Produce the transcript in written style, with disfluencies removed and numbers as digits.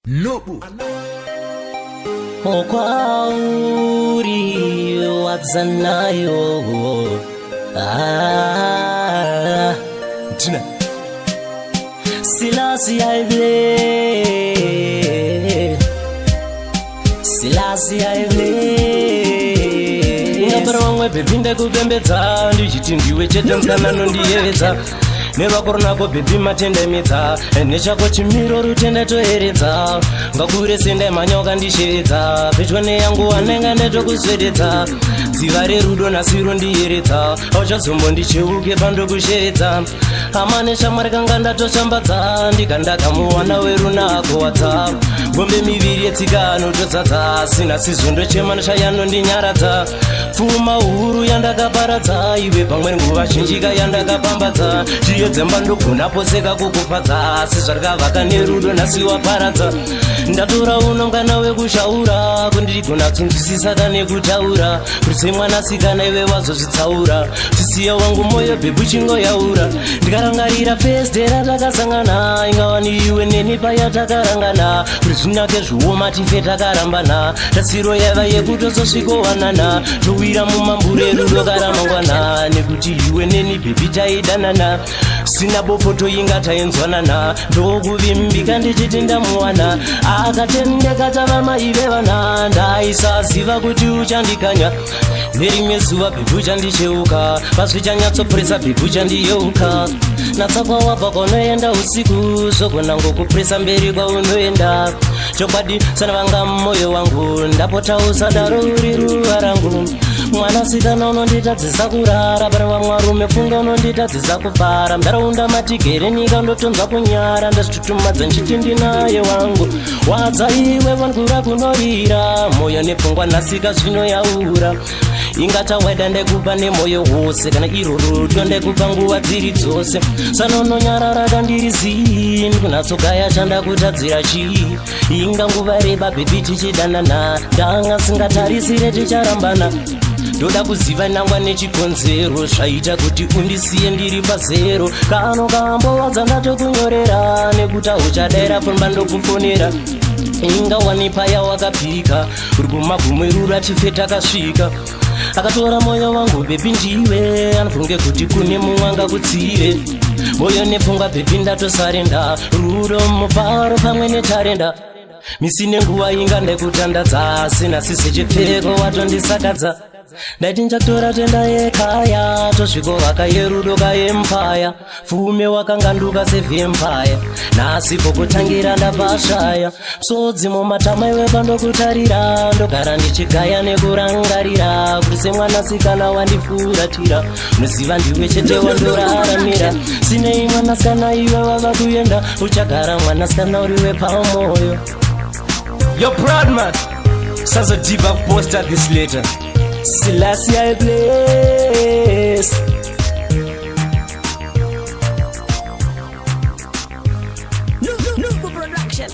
Nobu. Okwauri wadzanayo. Ah, Tina. Selassie I bless. Selassie I bless. Ngapara vamwe baby ndakupembedza ndichiti ndiwe chete musikana nondiyevedza nerwako runako baby matendemedza nechako chimiro rutenda toeredza ngakure sendai mhanya wakandishevedza pedyo neyangu wanenge ndatokuswededza dziva rerudo nhasi rondiyeredza auchazombondicheuke pandokushevedza hama neshamwari kanga ndatoshambadza ndikandakamuwana werunako wadza gombe miviri yetsika anotozadza asi nhasi zondochema noshayanondinyaradza pfuma huru yandakaparadza iwe pamwe nguva zhinjika yandakapambadza chiyo dzemba ndogona poseka kukufadza asi zvarikavaka nerudo nhasi waparadza ndatora unongana wekushaura kundirigona tsunzwisisa kane kutaura kuti semwanasikana iwe wazozvitsaura chisiya wangu moyo baby uchingoyaura ndikarangarira first day ratakasangana ingawani iwe neni paya takarangana kuti zvinake zvioma tife takarambana tasiro yaiva yekutozosvikowanana towira mumambure rudo karamangwana nekuti iwe neni baby taidanana sina bopoto inga tainzwanana ndokuvimbika ndichiti ndamuwana akatendeka tava maive vana ndaisaziva kuti uchandikanya nerimwe zuva baby uchandicheuka pazvichanyatsopresa baby uchandiyeuka natsakwa wabva kwaunoenda usiku zvogona ngokupresa mberi kwaunoenda chokwadi sana vanga mwoyo wangu ndapota usadaro uri ruva rangu mwanasikana unonditadzisa kurara pane vamwarume funga unonditadzisa kufara mundaraunda matigere nyika ndotonzwa kunyara ndazvitutumadza nchiti ndinaye wangu wadza iwe vangura kunorira moyo nepfungwa nhasika zvinoyaura ingatawaida ndekupa nemwoyo wose kana iro rudo ndekupa nguva dziri dzose sanononyarara kandiri zii ndikunatsogaya chandakutadzira chii inga nguva reba baby tichidanana ndanga singatarisire ticharambana ndoda kuziva nangwa nechikonzero zvaita kuti undisiye ndiri pazero kano kambowadza ndatokunyorera nekuti auchadaira foni ndokufonera inga wanipaya wakapika uri kumagumo erura tife takasvika akatora moyo wangu baby ndiwe anofunge kuti kune mumwe angakutsive moyo nepfungwa baby ndatosarenda rudo mufaro pamwe netarenda misi nenguva inga ndekutandadza sina sise chipfeko watondisakadza ndaiti nchatora tenda yekaya tosvikovaka yerudo kaempire fume wakanganduka sevampire nhasi pokutangira ndapashaya sodzi mumatama iwe pandokutarira ndogara ndichigaya nekurangarira kuti semwanasikana wandifuratira unoziva ndiwe chete wandoraramira sinei mwanasikana iwe wava kuenda uchagara mwanasikana uriwe pamoyo. Yo, proud man. Sazo Debug posted this later. Selassie I bless. Nubu Production.